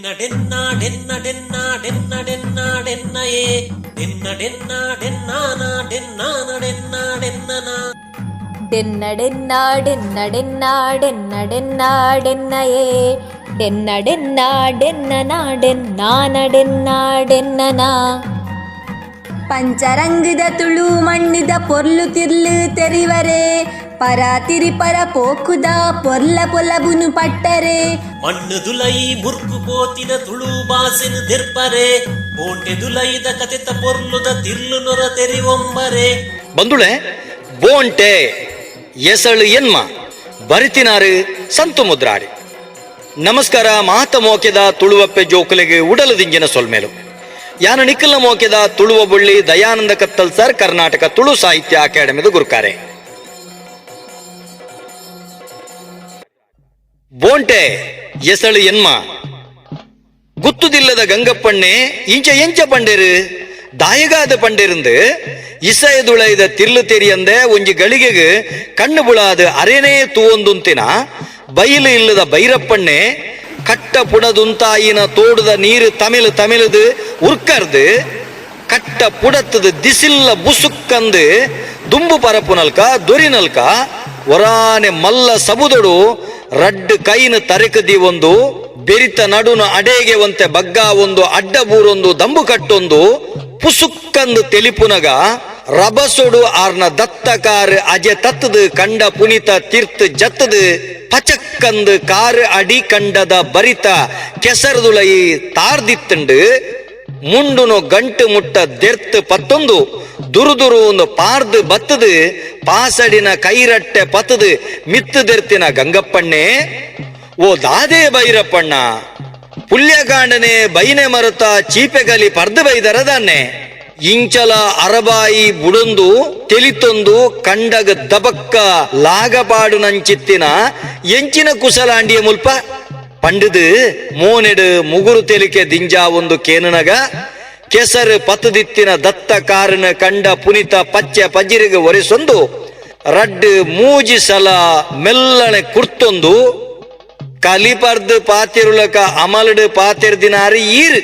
ಡೆನ್ನಡೆನ್ನಾಡೆನ್ನಾಡೆನ್ನಾಡೆನ್ನಾಡೆನ್ನಯೇ ಡೆನ್ನಡೆನ್ನಾಡೆನ್ನನಾಡೆನ್ನಾಡೆನ್ನಾಡೆನ್ನನಾ. ಪಂಚರಂಗದ ತುಳು ಮಣ್ಣಿದ ಪೊರ್ಲು ತಿರ್ಲು ತೆರಿವರೆ ಪರ ತಿರಿಪರ ಪೋಕುದ ಪೊರ್ಲ ಪೊಲಬುನು ಪಟ್ಟರೆ. ಮಣ್ಣು ದುಲೈ ಮುರ್ಕು ಪೋತಿನ ತುಳು ಬಾಸೆನು ದೆರ್ಪರೆ ಕೋಟೆ ದುಲೈದ ಕತೆತ ಪೊರ್ಲುದ ತಿರ್ಲು ನೊರ ತೆರಿವೊಂಬರೆ. ಬಂದುಳೆ ಬೋಂಟೆ ಎಸಳು ಎನ್ಮ ಬರಿತಿನಾರು ಸಂತು ಮುದ್ರಾಡಿ. ನಮಸ್ಕಾರ ಮಾತ ಮೋಕೆದ ತುಳುವಪ್ಪೆ ಜೋಕುಲೆಗೆ ಉಡಲು ದಿಂಜಿನ ಸೊಲ್ಮೇಲು. ಯಾನ ನಿಕ್ಕಲ್ನ ಮೋಕೆದ ತುಳುವ ಬುಳ್ಳಿ ದಯಾನಂದ ಕತ್ತಲ್ ಸರ್, ಕರ್ನಾಟಕ ತುಳು ಸಾಹಿತ್ಯ ಅಕಾಡೆಮಿದ ಗುರುಕಾರೆ. ಬೋಂಟೆ ಎಸಳು ಎನ್ಮ ಗುತ್ತುದಿಲ್ಲದ ಗಂಗಪ್ಪಣ್ಣೆ ಇಂಚ ಎಂಚ ಪಂಡೇರು ದಾಯಗಾದ ಪಂಡೇருந்து ಇಸಯದುಳೈದ ತಿರ್ಲು ತೆರಿಯಂದೆ ಒಂಜಿ ಗಳಿಗೆಗ್ ಕಣ್ಣು ಬುಳಾದ ಅರೇನೇ ತೂವೊಂದುಂತಿನ ಬೈಲು ಇಲ್ಲದ ಬೈರಪ್ಪಣ್ಣೆ ಕಟ್ಟ ಪುಡದುಂತಾಯಿನ ತೋಡುದ ನೀರು ತಮಿಳು ತಮಿಳುದು ಉರ್ಕರ್ದು ಕಟ್ಟ ಪುಡತ್ತದ ದಿಸಿಲ್ಲ ಬುಸುಕ್ಕಂದು ದುಂಬು ಪರಪುನಲ್ಕ ದೊರಿನಲ್ಕ ಒರಾನೆ ಮಲ್ಲ ಸಬುದೊಡು ರಡ್ಡು ಕೈನ ತರೆಕದಿ ಒಂದು ಬೆರಿತ ನಡುನ ಅಡೇಗೆ ಒಂತೆ ಬಗ್ಗ ಒಂದು ಅಡ್ಡ ಬೂರೊಂದು ದಂಬು ಕಟ್ಟೊಂದು ಪುಸುಕ್ಕಂದು ತೆಲಿಪುನಗ ರಬಸೊಡು ಆರ್ನ ದತ್ತ ಕಾರ್ ಅಜೆ ತತ್ತದು ಕಂಡ ಪುನಿತ ತೀರ್ಥ ಜತ್ತದು ಪಚಕ್ಕಂದು ಕಾರ್ ಅಡಿ ಕಂಡದ ಬರಿತ ಕೆಸರದುಲೈ ತಾರ್ದಿತ್ತುಂಡು ಮುಂಡುನು ಗಂಟು ಮುಟ್ಟ ದೆರ್ತ್ ಪತ್ತೊಂದು ದುರು ದುರು ಒಂದು ಪಾರ್ದು ಬತ್ತದು ಪಾಸಡಿನ ಕೈರಟ್ಟೆ ಪತ್ತದು ಮಿತ್ತು ದೆರ್ತಿನ ಗಂಗಪ್ಪಣ್ಣೆ ಓ ದಾದೆ ಬೈರಪ್ಪಣ್ಣ ಪುಲ್ಯಕಾಂಡನೆ ಬೈನೆ ಮರುತ ಚೀಪೆಗಲಿ ಪರ್ದು ಬೈದರ ದಾನೆ ಇಂಚಲ ಅರಬಾಯಿ ಬುಡೊಂದು ತೆಲಿತೊಂದು ಕಂಡಗ ದಬಕ್ಕ ಲಾಗಪಾಡು ನಂಚಿತ್ತಿನ ಎಂಚಿನ ಕುಸಲಾಂಡಿಯ ಮುಲ್ಪ ಪಂಡುದು ಮೋನೆಡು ಮುಗುರು ತೆಲಿಕೆ ದಿಂಜಾ ಒಂದು ಕೇನನಗ ಕೆಸರು ಪತ್ತದಿತ್ತಿನ ದತ್ತ ಕಾರನ ಕಂಡ ಪುನಿತ ಪಚ್ಚೆ ಪಜ್ಜಿರಿಗೆ ಒರೆಸೊಂದು ರಡ್ಡು ಮೂಜಿ ಸಲ ಮೆಲ್ಲನೆ ಕುರ್ತೊಂದು ಕಲಿಪರ್ದು ಪಾತಿರುಲಕ ಅಮಲಡು ಪಾತಿರ್ದಿನಾರು ಈರು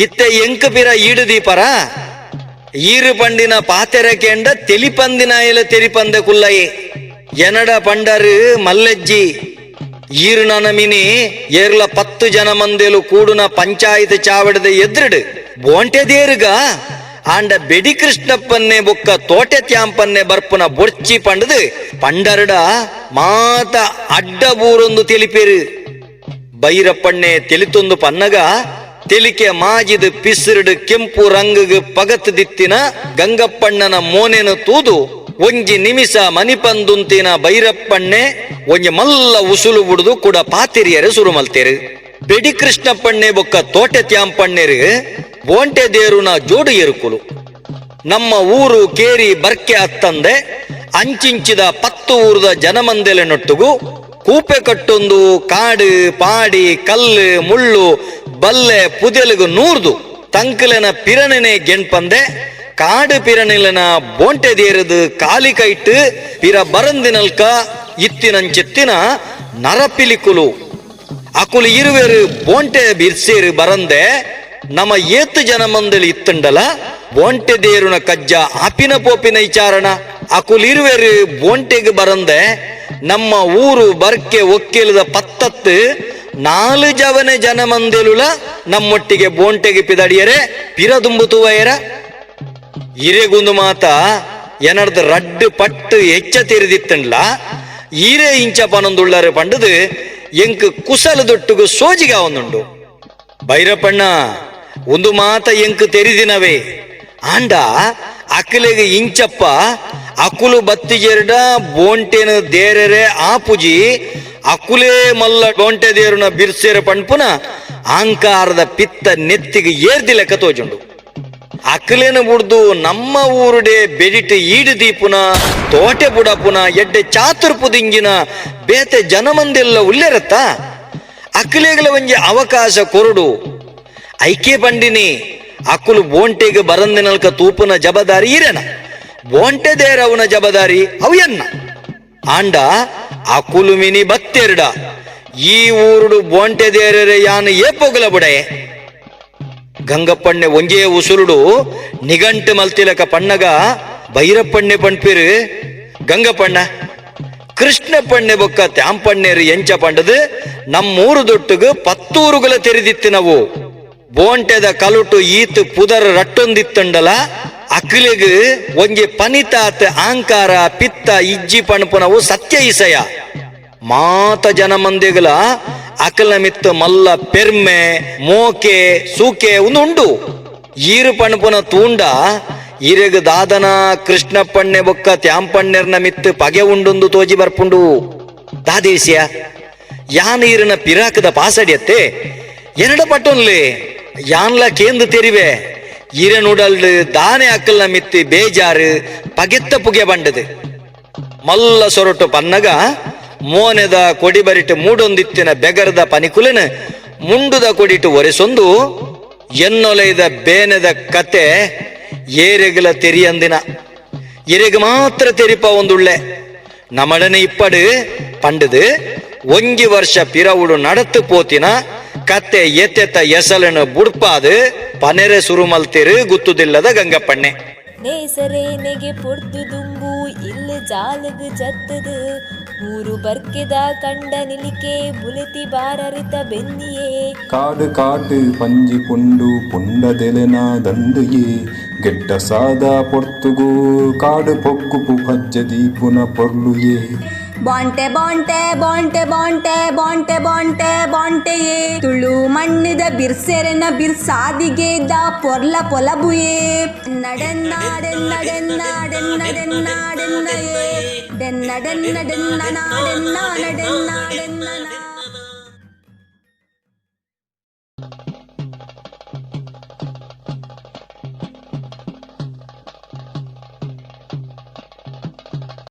ಇತ್ತೆ ಎಂಕು ಪಿರ ಈಡು ದೀಪರ ಈರು ಪಂಡಿನ ಪಾತೆರ ಕೆಂಡ ತೆಲಿಪಂದಿನ ಎಲ ತೆಲಿಪಂದೆ ಕುಲ್ಲಯೇ ಎನಡ ಪಂಡರು ಮಲ್ಲೆಜ್ಜಿ ಈರು ನನಮಿನಿ ಏರ್ಲ 10 ಜನ ಮಂದೆಲು ಕೂಡುನ ಪಂಚಾಯತ್ ಚಾವಡದ ಎದ್ರಡು ಬೋಂಟೆ ದೇರುಗ ಆಂಡ ಬೆಡಿ ಕೃಷ್ಣಪ್ಪನ್ನೇ ಬೊಕ್ಕ ತೋಟೆ ತ್ಯಾಂಪನ್ನೇ ಬರ್ಪುನ ಬೊರ್ಚಿ ಪಂಡದು ಪಂಡರಡ ಮಾತ ಅಡ್ಡ ಬೂರೊಂದು ತೆಲಿಪೇರು ಬೈರಪ್ಪಣ್ಣೆ ತೆಲಿತೊಂದು ಪನ್ನಗ ತೆಲಿಕೆ ಮಾಜಿದು ಪಿಸಿರುಡು ಕೆಂಪು ರಂಗುಗು ಪಗತ್ ದಿತ್ತಿನ ಗಂಗಪ್ಪಣ್ಣನ ಮೋನೆನು ತೂದು ಒಂಜಿ ನಿಮಿಷ ಮನಿಪಂದುಂತಿನ ಬೈರಪ್ಪಣ್ಣೆ ಒಂಜಿ ಮಲ್ಲ ಉಸುಲು ಬುಡುದು ಕೂಡ ಪಾತಿರಿಯರೆ ಸುರು ಮಲ್ತೇರು. ಬೆಡಿ ಕೃಷ್ಣಪ್ಪಣ್ಣೆ ಬೊಕ್ಕ ತೋಟೆ ತ್ಯಾಂಪಣ್ಣೆರು ಬೋಂಟೆ ದೇರುನ ಜೋಡು ಎರುಕುಲು. ನಮ್ಮ ಊರು ಕೇರಿ ಬರ್ಕೆ ಅತ್ತಂದೆ ಅಂಚಿಂಚಿದ 10 ಊರದ ಜನಮಂದೆಲೆ ನೊಟ್ಟುಗು ಕೂಪೆ ಕಟ್ಟೊಂದು ಕಾಡು ಪಾಡಿ ಕಲ್ಲು ಮುಳ್ಳು ಬಲ್ಲೆ ಪುದೆಲುಗು ನೂರ್ದು ತಂಕಲೆನ ಪಿರನೆನೆ ಗೆಣ್ಪಂದೆ ಕಾಡು ಪಿರನಿಲನ ಬೋಂಟೆ ದೇರದು ಕಾಲಿ ಕೈಟ್ಟು ಪಿರ ಬರಂದಿನಲ್ಕ ಇತ್ತಿನಂಚೆತ್ತಿನ ನರಪಿಲಿಕುಲು ಅಕುಲು ಇರುವೆರು ಬೋಂಟೆ ಬಿರ್ಸೇರು ಬರಂದೆ ನಮ್ಮ ಏತು ಜನ ಮಂದಲಿ ಇತ್ತಂಡಲ ಬೋಂಟೆ ದೇರುನ ಕಜ್ಜ ಆಪಿನ ಪೋಪಿನ ವಿಚಾರಣ ಅಕುಲು ಇರುವೆರು ಬೋಂಟೆಗೆ ಬರಂದೆ ನಮ್ಮ ಊರು ಬರ್ಕೆ ಒಕ್ಕೆಲದ ಪತ್ತತ್ತು 4 ಜವನೆ ಜನ ಮಂದೆಲುಲ ನಮ್ಮೊಟ್ಟಿಗೆ ಬೋಂಟೆಗೆ ಪಿದಡಿಯರೆ ಪಿರದುಂಬುತುವಯರ ಇರೆಗುಂದು ಮಾತ ಏನರ್ದ ರಡ್ಡು ಪಟ್ಟು ಹೆಚ್ಚ ತೆರೆದಿತ್ತಂಡ್ಲ ಈರೇ ಇಂಚ ಪನೊಂದುಳ್ಳಾರೆ ಪಂಡದು ಎಂಕ್ ಕುಸಲ ದೊಟ್ಟುಗು ಸೋಜಿಗ ಒಂದುಂಡು. ಭೈರಪ್ಪಣ್ಣ ಒಂದು ಮಾತ ಎಂಕ್ ತೆರಿದಿನವೇ ಆಂಡ ಅಕ್ಲೆಗ್ ಇಂಚಪ್ಪ ಅಕುಲು ಬತ್ತಿಜೆರ್ಡ ಬೋಂಟೆನ ದೇರೆರೆ ಆಪುಜಿ, ಅಕುಲೇ ಮಲ್ಲ ಬೋಂಟೆ ದೇರುನ ಬಿರ್ಸೆರ ಪಣ್ಪುನ ಆಂಕಾರದ ಪಿತ್ತ ನೆತ್ತಿಗೆ ಏರ್ದಿ ಲೆಕ್ಕ ತೋಜುಂಡು. ಅಕ್ಲೆನ ಬುಡ್ದು ನಮ್ಮ ಊರುಡೆ ಬೆಡಿಟ್ ಈಡು ದೀಪುನ ತೋಟೆ ಬುಡಪುನ ಎಡ್ಡೆ ಚಾತುರ್ಪು ದಿಂಗಿನ ಬೇತೆ ಜನಮಂದೆಲ್ಲ ಉಲ್ಲೆರತ್ತ, ಅಕ್ಲೆಗ್ಲ ಒಂಜಿ ಅವಕಾಶ ಕೊರಡು. ಐಕೆ ಪಂಡಿನಿ ಅಕುಲು ಬೋಂಟೆಗೆ ಬರಂದಿನಲ್ಕ ತೂಪುನ ಜಬದಾರಿ ಈರೆನ, ಬೋಂಟೆ ದೇರವನ ಜಬದಾರಿ ಅವು ಎನ್ನ. ಆಂಡ ಅಕುಲು ಮಿನಿ ಬತ್ತೆರ್ಡ ಈ ಊರುಡು ಬೋಂಟೆ ದೇರರೆ ಯಾನು ಏಪೊಗಲ ಬುಡಯೆ. ಗಂಗಪ್ಪಣ್ಣೆ ಒಂಜೇ ಉಸುರುಡು ನಿಗಂಟು ಮಲ್ತಿಲಕ ಪಣ್ಣಗ ಭೈರಪ್ಪಣ್ಣೆ ಪಣ್ಪಿರು, ಗಂಗಪ್ಪಣ್ಣ ಕೃಷ್ಣಪ್ಪಣ್ಣೆ ಬೊಕ್ಕ ತ್ಯಾಂಪಣ್ಣೇರು ಎಂಚ ಪಂಡದು ನಮ್ಮೂರು ದೊಟ್ಟುಗು ಪತ್ತೂರುಗಳ ತೆರೆದಿತ್ತಿನವು. ಬೋಂಟೆದ ಕಲುಟು ಈತ್ ಪುದರ್ ರಟ್ಟೊಂದಿತ್ತಂಡಲ ಅಕ್ಲೆಗ್ ಒಂಜಿ ಪನಿತಾತ್ ಆಂಕಾರ ಪಿತ್ತ ಇಜ್ಜಿ ಪಣಪುನವು ಸತ್ಯ ಇಸಯ. ಮಾತ ಜನ ಮಂದಿಗಳ ಅಕಲ ಮಿತ್ತ ಮಲ್ಲ ಪೆರ್ಮೆ ಮೋಕೆ ಸೂಕೆ ಒಂದು ಉಂಡು. ಈರು ಪಣಪುನ ತೂಂಡ ಈರೆಗ್ ದಾದನ ಕೃಷ್ಣಪ್ಪಣ್ಣೆ ಬೊಕ್ಕ ತ್ಯಾಂಪಣ್ಣೆರ್ನ ಮಿತ್ತು ಪಗೆ ಉಂಡುಂದು ತೋಜಿ ಬರ್ಪುಂಡು. ದಾದೇಸಿಯ ಯಾನ್ ಈರಿನ ಪಿರಾಕದ ಪಾಸಡಿಯತ್ತೆ ಎರಡ ಪಟ್ಟೊನ್ಲೆ ಯಾನ್ಲ ಕೇಂದು ತೆರಿವೆ ಈರನುಡಲ್ ದಾನೆ ಅಕ್ಕಲ್ನ ಮಿತ್ತಿ ಬೇಜಾರು ಪಗೆತ್ತ ಪುಗೆ ಬಂಡದು. ಮಲ್ಲ ಸೊರಟು ಪನ್ನಗ ಮೋನೆದ ಕೊಡಿಬರಿಟ್ ಮೂಡೊಂದಿತ್ತಿನ ಬೆಗರದ ಪನಿಕುಲನ ಮುಂಡುದ ಕೊಡಿಟು ಒರೆಸೊಂದು ಎನ್ನೊಲೈದ ಬೇನೆದ ಕತೆ ಏರೆಗಲ ತೆರಿಯಂದಿನ ಎರೆಗ್ ಮಾತ್ರ ತೆರಿಪ ಒಂದುಳ್ಳೆ ನಮಡನೆ ಇಪ್ಪಡು ಪಂಡದು ಒಂಜಿ ವರ್ಷ ಪಿರವುಡು ನಡತು ಪೋತಿನ ಕತ್ತೆ ಎತ್ತೆತ್ತ ಎಸಲನ್ನು ಬುಡ್ಪಾದು ಪನೆರೆ ಸುರುಮಲ್ತಿರು ಗುತ್ತುದಿಲ್ಲದ ಗಂಗಪ್ಪಣ್ಣೆ. ನೇಸರೇನೆಗೆ ಪೊರ್ದು ದುಂಬು ಇಲ್ಲು ಜಾಲುಗು ಜತ್ತದು ಊರು ಬರ್ಕೆದ ಕಂಡ ನಿಲಿಕೆ ಬುಲೆತಿ ಬಾರರಿತ ಬೆನ್ನಿಯೇ. ಕಾಡು ಕಾಟು ಪಂಜಿ ಪುಂಡು ಪುಂಡದೆಲೆನ ದಂಡುಯೇ ಗೆಡ್ಡ ಸಾದ ಪೊರ್ತುಗು ಕಾಡು ಪೊಕ್ಕುಪು ಪಜ್ಜೆ ದೀಪುನ ಪೊರ್ಲುಯೇ. ಬಾಂಟೆ ಬಾಂಟೆ ಬಾಂಟೆ ಬಾಂಟೆ ಬಾಂಟೆ ಬಾಂಟೆ ಬಾಂಟೆಯೇ ತುಳು ಮಣ್ಣದ ಬಿರ್ಸೆರೆನ ಬಿರ್ಸಾದಿಗೆ the ಪೊರ್ಲ ಪೊಲಬುಯೇ. ನಡೆನ್ನಾಡೆನ್ನಡೆನ್ನಾಡೆನ್ನಾಡೆನ್ನಯೇ ಡೆನ್ನ ಡೆನ್ನ ಡೆನ್ನ ನಾಡೆನ್ನ ನಡೆನ್ನಾಡೆನ್ನ.